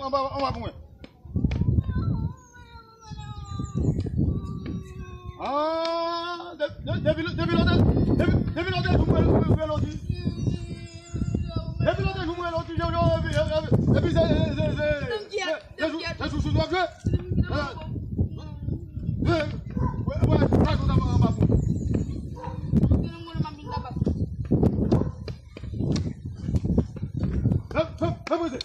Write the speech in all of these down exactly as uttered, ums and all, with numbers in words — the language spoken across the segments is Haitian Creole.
Anba, anba pou mwen. Ah, de- de- depi depi lòt depi depi lòt jou mwen mwen lòt jou. Depi lòt jou mwen lòt jou, epi epi epi se se se se se jou se jou sou w ap jwe. Mwen mwen mwen anba pou mwen. Fè fè fè mwen se.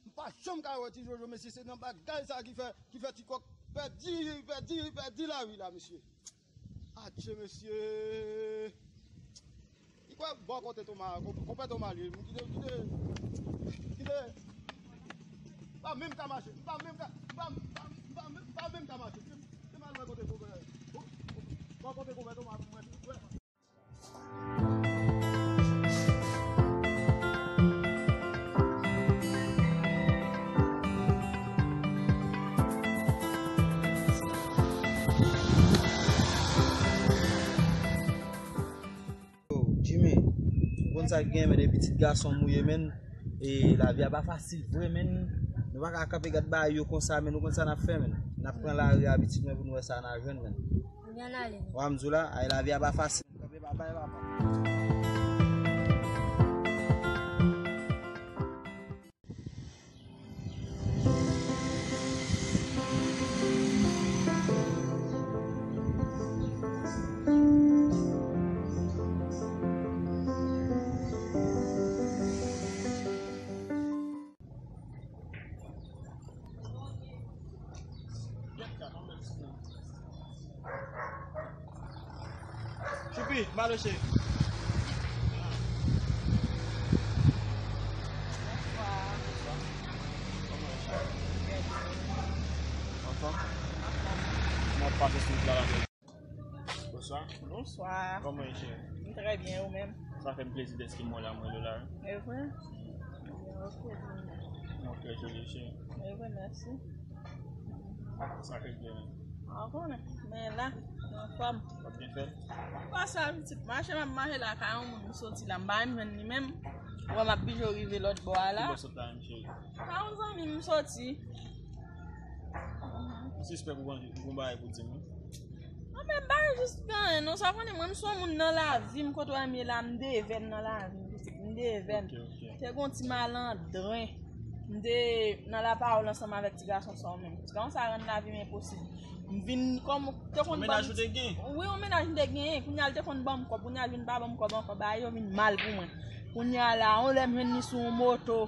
M pa janm ka wè ti Jojo, mesye, se nan bagay sa ki fè ki fè ti kòk pèdi pèdi pèdi lavi la, mesye. Adje, mesye. Li kwè bò kote Toma, konpè Toma li, m kite kite kite. M pa menm ka mache, m pa menm ka m pa m pa m pa menm ka mache. Se mal wè kote konpè bò kote konpè Toma pou mwen. Yo, Jimmy, ou konn sa k gen, men, de pitit gason mouye, men, e lavi a pa fasil vre, men. Nou pa ka kanpe gad bagay yo konsa, men, nou konn sa n ap fè, men. N ap pran lari a pitit mwen pou nou wè sa n a jwenn, men. Ann ale. Wa m di w la, ay lavi a pa fasil. Kanpe papa e papa. Choupi, maloche. Anfòm? Kòman w ap pase sou wout la la? Bonswa. Bonswa. Kòman w ye, cheri? M trè byen, ou menm? Sa fè m plezi dèske mwen la, mwen la. E vre? Ok, joli, cheri. E vre, mèsi. Sa fè byen, men. A, w konnen, men la, m anfòm. W ap byen fè l? Pase a pitit, mache m ap mache la, ka yon moun m soti la, m pa menm jwenn li menm. Ou wè m ap bijo rive lòt bò a la. Ki bò sot la menm, cheri? Ka yon zanmi m soti. M sispèk ou gen yon bagay pou di m, wi. Anben, m pa jis gen anyen, non. Sa w konnen, mwen, m se yon moun nan lavi m, kote w wè m ye la, m devèn nan lavi m, pitit, m devèn. Ok, ok. Te gen yon ti malandren. M te nan lapawòl ansanm avèk ti gason sa w menm. Ti gason sa rann lavi m enposib. M vin kòm, te konn ban m. Yon mennaj ou te gen? Wi, yon mennaj m te genyen. Kounye a, l te konn ban m kòb. Kounye a, l vin pa ban m kòb ankò. Bagay yo vin mal pou mwen. Kounye a la, yon lè m jwenn li sou yon moto.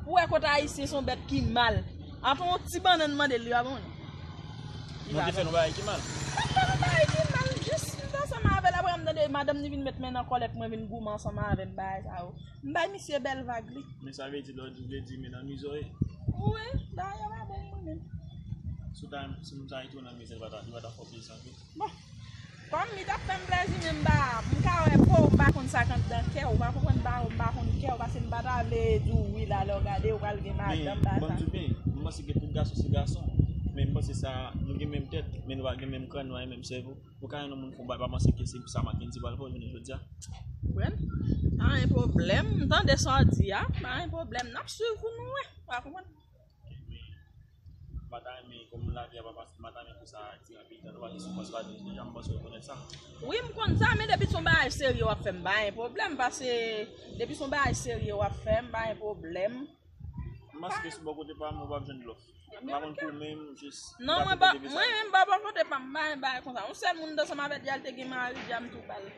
Ou wè kote ayisyen se yon bèt ki mal. Antre yon ti bannann mande l, li pa ban l. Li pa ban l. Mwen te fè yon bagay ki mal. M pa t fè yon bagay ki mal, jis m t ansanm avè l, apre m tande madanm li vin met men nan kòlèt mwen, vin goumen ansanm avè m, bagay sa yo. M bay misye bèl vag li. Men sa vle di lòt jou vle di men nan mizò ye. Wi, bagay yo pa bon pou mwen menm. Si w ta, si moun sa retounen nan mizè, li pa ta, li pa ta fè w plezi anpil. Bon, kòm li t ap fè m plezi, men m pa, m ka wè po w, m pa konn sa k anndan kè w, ou pa konprann, m pa, m pa konn kè w, paske m pa ta vle di w wi la, lè w gade, ou pral gen madanm, bagay sa. Men, ban m di w byen, m panse ke tout gason se gason, men m panse sa, nou gen menm tèt, men nou pa gen menm kràn, nou pa gen menm sèvo. Ou ka jwenn yon moun fè yon bagay, pa panse ke se sa Mackendy pral fè w jounen jodi a. Konprann? Pa gen pwoblèm, m tande sa w di a, pa gen pwoblèm, n ap swiv pou nou wè, ou pa konprann? M pa ta renmen, kòm lavi a pa fasil, m pa ta renmen pou sa dire anpil tan, nou pa gen soufrans, pa gen, deja m panse w rekonèt sa. Wi, m konn sa, men depi se yon bagay serye w ap fè m, pa gen pwoblèm, paske depi se yon bagay serye w ap fè m, pa gen pwoblèm. M panse ke sou bò kote pa m, ou p ap jwenn blòf. M pa konn pou ou menm, jis. Non, mwen pa, mwen menm pa bò kote pa m, m pa gen bagay konsa. Yon sèl moun m t ansanm avè l, deja l te gen mari, deja m tou ba l.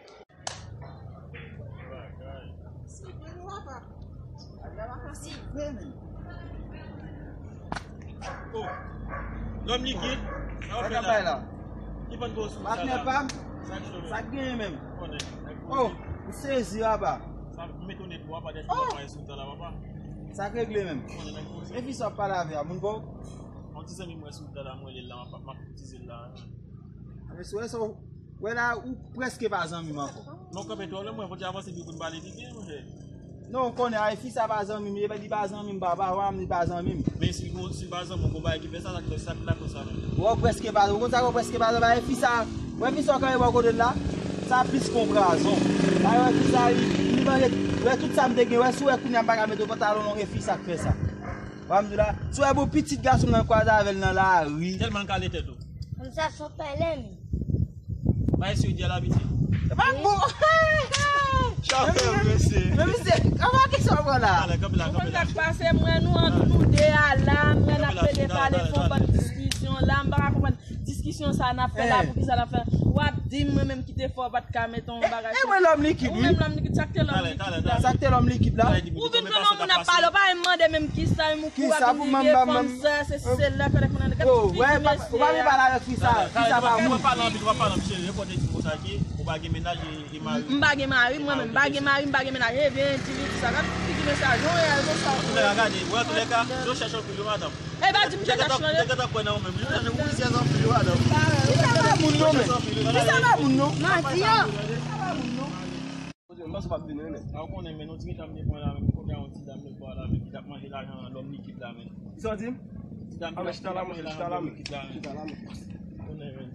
Oh. Lòm li gen. Sa w ap fè la? Ki pann gwo sou sa la? Patnè pa m. Sa k genyen menm? Oh, m sezi, papa. Sa m etone pou w, papa, dèske w ap mache sou tan la, papa. Sa k regle menm? Men fi sa w ap pale avè a, moun pa w? Yon ti zanmi mwen sou tan la, mwen rele l la, m ap, m ap koutize l la. Mesye, wè sa w wè la, ou prèske pa zanmi m ankò. Non, kanpe twò lwen, mwen, fò w te avanse pi pou n pale pi byen, monchè. Non, ou konnen, a, e fi sa pa zanmi m, li pa zanmi m, papa, wa m, li pa zanmi m. Men si l gon, si l pa zanmi w, gon bagay ki fè sa, sa k fè, sa k la fè sa menm. Wè, w prèske pa, ou konn sa, w prèske pa zanmi, a, e fi sa, wè, fi sa w kanpe bò kote l la, sa plis ke yon prazon. A, wè, fi sa, li, li manje, wè, tout sa m te gen, wè, si w wè kounye a m pa ka mete yon pantalon long, e fi sa k fè sa. Wa m di w la, si w wè bon pitit gason m nan kwaze avè l nan lari. Tèlman l kale tèt ou. Konsa se yon pèlen. Pa eseye di a la piti. E pa bon. Chapèl, mesye. Men misye, kòman kesyon w pran la? Talè, kanpe la, kanpe la. Ou konn sa k pase, mwen nou ant nou de a la, mwen n ap plede pale, fè yon bann diskisyon la, m pa ka konprann diskisyon sa n ap fè la, poukisa n ap fè. W ap di m, mwen menm ki te fè w pa t ka mete yon bagay. E mwen lòm likid, wi. Ou menm lòm likid, sa k te lòm likid la? Sa k te lòm likid la? Ou vin pran yon moun ap pale, w pa menm mande menm kisa, menm ou kouri ap vin di fòm sa, se sèl la, fè lè konnen gad figi mesye a. Ou pa vin pale avèk fi sa, fi sa pa moun. Ou pa pale anpil, ou pa pale anpil, cheri, repòte ti mo sa ki, ou pa gen mennaj e, e mari. M pa gen mari, mwen menm, m pa gen mari, m pa gen mennaj. Ebyen, di li sa, gad figi mesye a, jan w ye a, konsa. Antoulèka, gade, wè, antoulèka, yo chèche anpil, yo, madanm. E pa di m te kache nan yo. Te gentan kwè nan ou menm. Li te jan rizèz anpil, wi, madanm. Li sa pa moun non, men. Li sa pa moun non. Manti yo. Li sa pa moun non. Kote m panse w p ap vini, wi, men. A, ou konnen, men, nou ti gentan m te pran la, men, kote a yon ti dam lòt bò a la, men, ki t ap manje lajan lòm likid la, men. Kisa w di? Ti dam ki t ap manje lajan lòm likid la, men. Konnen, men.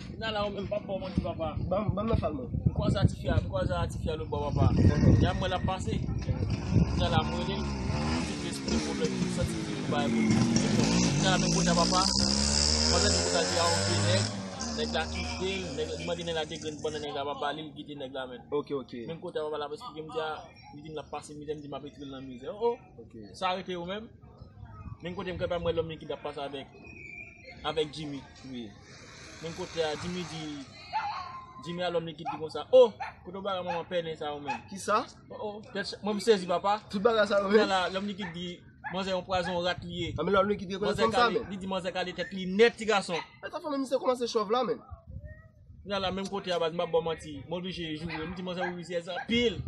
Kounye a la, ou menm, p ap ba w manti, papa. Ban m, ban m nan fal mwen. M kwaze a tifi a, m kwaze a tifi a lòt bò, papa. Ehe. Y ap mwen l ap pase. Kounye a la, m rele l. M di l esplike pwoblèm, m santi m gen yon bagay pou l. Kounye a la, menm kote a, papa. Pandan l di konsa, di a yon vye nèg. Nèg la kite l, nèg, li mande nèg la de grenn pandan nèg la pa ba li, li kite nèg la, men. Ok, ok. Menm kote a, papa la ap esplike m, di a, li di m l ap pase mizè, m di m ap retire l nan mizè. Oh, oh. Ok. Sa rete ou menm? Menm kote m kanpe a, m wè lòm likid ap pase avèk, avèk Jimmy. Wi. Menm kote a, Jimmy di, Jimmy a lòm likid di konsa, "Oh, kote w ba manman pèlen sa ou menm?" Kisa? Oh, oh, tèt cha-, mwen m sezi, papa. Tout bagay sa yo, men. Kounye a la, lòm likid di, manzè yon pwazon rat li ye. A, men lòm likid gen konesans sa, men. Li di manzè kale tèt li nèt, ti gason. E sa fè menm misye kòmanse chòv la, men. Kounye a la, menm kote a, baz, m p ap ba w manti. M oblije joure. M di manzè ou rizèz anpil.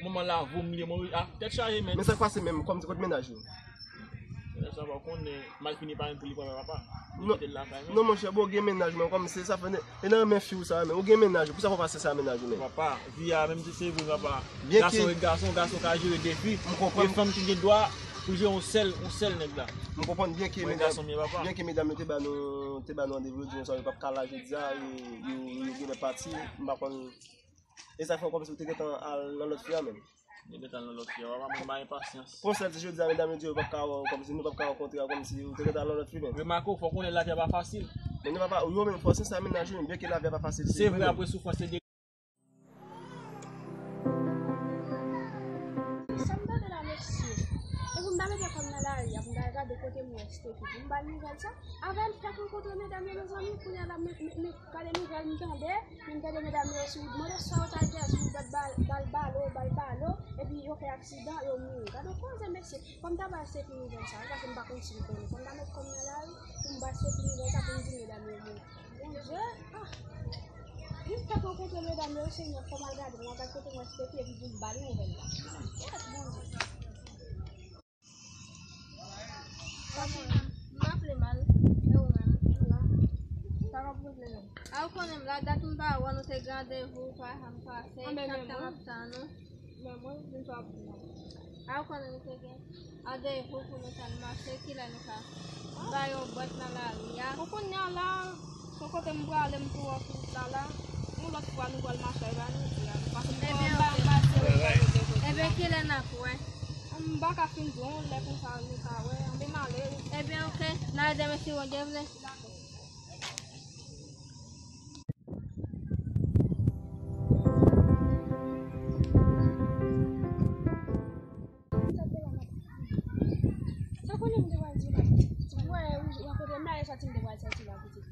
Manman lave w m ye, mwen, ah, tèt chaje, men. Men sa k pase menm, kòmsi kote mennaj ou? Mennaj sa pa konnen, malfini pa menm pou li pran papa. Li kite l lakay, men. Non, monchè, bon, gen mennaj, men, kòmsi sa fè, e nan men fi w sa, men, ou gen mennaj ou, poukisa w pa pase sa mennaj ou, men? Papa, vi a, menm si se vre, papa. Gason e gason, gason ka jere de fi. M konprann. E fanm ki gen dwa pou jere yon sèl, yon sèl nèg la. M konprann byen ke medam, byen ke medam yo te ba nou, te ba nou randevou, yo di nou sa, yo p ap ka la jodi a, yo, yo, yo genlè pati, m pa konn. E sa fè w kòmsi ou te gentan al nan lòt fi a menm? Yo gentan al nan lòt fi a, papa, mwen pa gen pasyans. Konsèl ti jodi a, medam yo di yo p ap ka wè w, kòmsi nou p ap ka rankontre a, kòmsi ou te gentan al nan lòt fi menm. Remake w, fò w konnen lavi a pa fasil. Men nou pa, pa, yo menm fòse sa mennaj yo menm, byen ke lavi a pa fasil. Se vre, apre soufrans, se de Sa m tande la, mesye. Epi m ta mete kò m nan lari a, pou m ta gade kote m wè Steffi. Pou m ba l nouvèl sa. Avè m fèk rankontre medam yo, mezanmi, kounye a la, men, men, men, gade nouvèl m tande. Men m tande medam yo sou wout. Mande sa yo t al fè sou wout, ba l, ba l balo, ba l balo. Epi yo fè aksidan, yo mouri. Gade yon koze, mesye. Fò m ta ba Steffi nouvèl sa, paske m pa konn si l konnen. Fò m ta met kò m nan lari, pou m ba Steffi nouvèl sa, pou m di medam yo mouri. Bondye, ah! Vin fèk rankontre medam yo, Senyè, fò m al gade, m al gade kote mwen Steffi epi pou m ba li nouvèl la. Kèt, Bondye. Papi, m pa ple mal, e ou menm? M la. Sa p ap regle non. A, ou konnen m la, dat m pa wè w, nou te gen randevou, pa janm pase, chak tan m ap tann ou. Men mwen, m t ap di nou. A, ou konnen nou te gen randevou pou nou tann mache, kilè nou ka bay yon bwèt nan lari a? Bon, kounye a la, se kote m prale, m tou wè sou wout la la. Yon lòt fwa, nou pral mache, e pa nou di a nou. Paske m pa, m pa di yo randevou. Ebyen, kilè n ap wè? M pa ka fin di w, yon lè konsa, nou ka wè, anben m ale. Ebyen, oke, n a wè demen si Bondye vle. Dakò. Sa konnen m te pral di w la. Ou wè, ou rankontre m la, e sòti m te pral sòti la, pitit.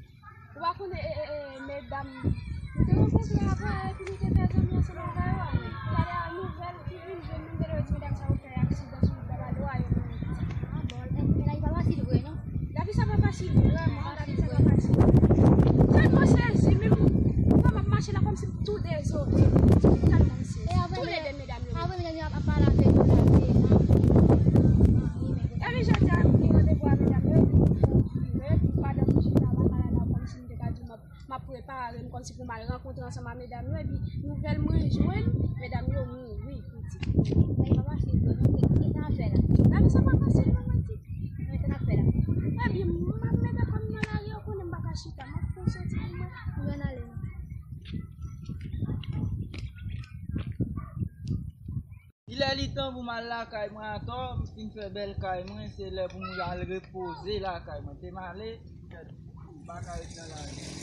Ou pa konnen, e, e, e, medam, nou te rankontre avè, epi nou te fè zanmi ansanm avè yo. Talè a, nouvèl, yon jèn, nou te di medam sa yo fè aksidan sou wout Babado a, yo mouri. Ah, bon, e, e, lavi pa fasil vre, non? Lavi sa pa fasil, vrèman, lavi sa pa fasil. Tèlman sezi, menm pandan m ap mache la, kòmsi m tou dezole. Tèlman m sezi. Tou lè de medam yo. Apre medam yo ap, ap pale avèk nou la, vrèman. Epi jodi a, m gen randevou a medam yo, epi m vire, epi pandan m chita la, m ap pale la, kòmsi m te ka di m ap, m ap prepare m, kòmsi pou m al rankontre ansanm a medam yo, epi nouvèl mwen jwenn, medam yo mouri. Ay, papa, se vre, non, e, e sa ap fè la. Gade sa papa, se vre, mwen di. Mwen te ap fè la. Ebyen, m ap mete kò m nan lari, ou konnen m pa ka chita. M ap fè yon soti pou mwen, pou mwen ale. Li lè li tan pou m al lakay mwen atò, m fin fè bèl kay mwen, se lè pou mwen al repoze lakay mwen. Te m ale, m pa ka ret nan lari.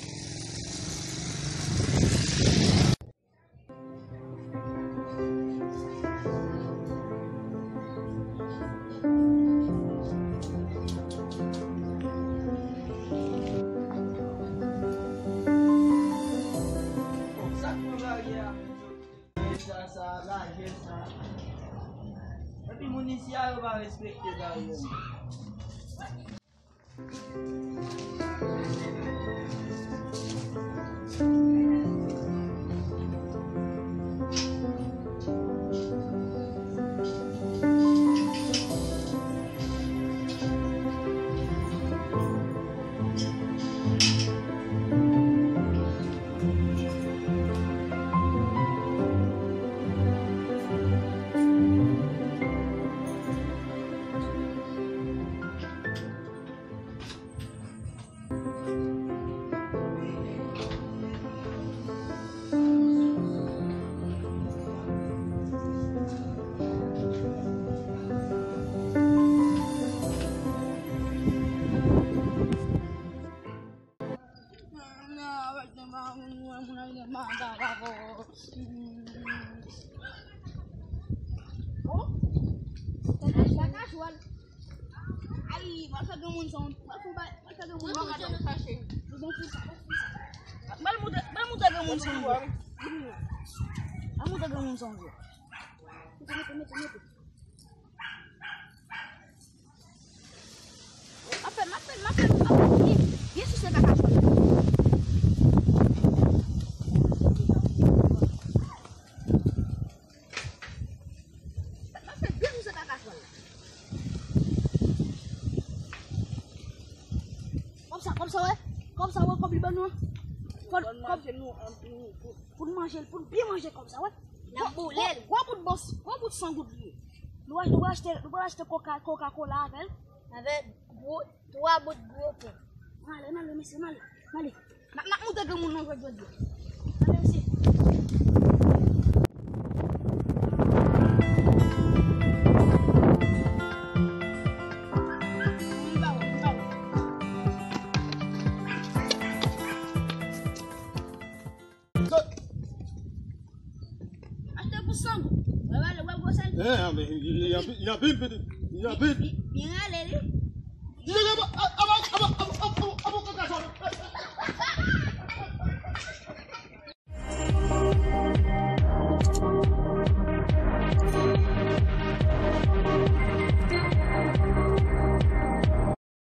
Sa k pran barye a? Sa, sa, lajè sa. Epi moun isi a, yo pa respekte barye a. Ay, pral fè granmoun sa, pral fè, pral fè granmoun sa. Li bon pou sa, bon pou sa. Pral montre, pral montre granmoun sa. Pral montre granmoun sa. Mete, mete, mete, mete. M ap fè, m ap fè, m ap fè, m ap fè byen, byen souse kaka chwal la. M ap fè byen souse kaka chwal la. Kòb sa, kòb sa, wè. Kòb sa, wè, kòb li ban nou an. Kòb, kòb, pou n manje l, pou n byen manje kòb sa, wè. N ap boule l. Gwo, gwo bout bòs, gwo bout san goud li ye. Nou va, nou va achte, nou va achte Coca, Coca-Cola avè l. Avè gwo, twa bout gwo pen. N ale, n ale, mesye, n ale, n ale. N ap, n ap montre granmoun nan jodi, jodi a. N ale, mesye. Achte pou san goud. Wè, wè, wè, gwosè l. Eh, ah, men, li, li anpil, li anpil, pitit. Li anpil. Li, li, li rale, li. Li rale, ah,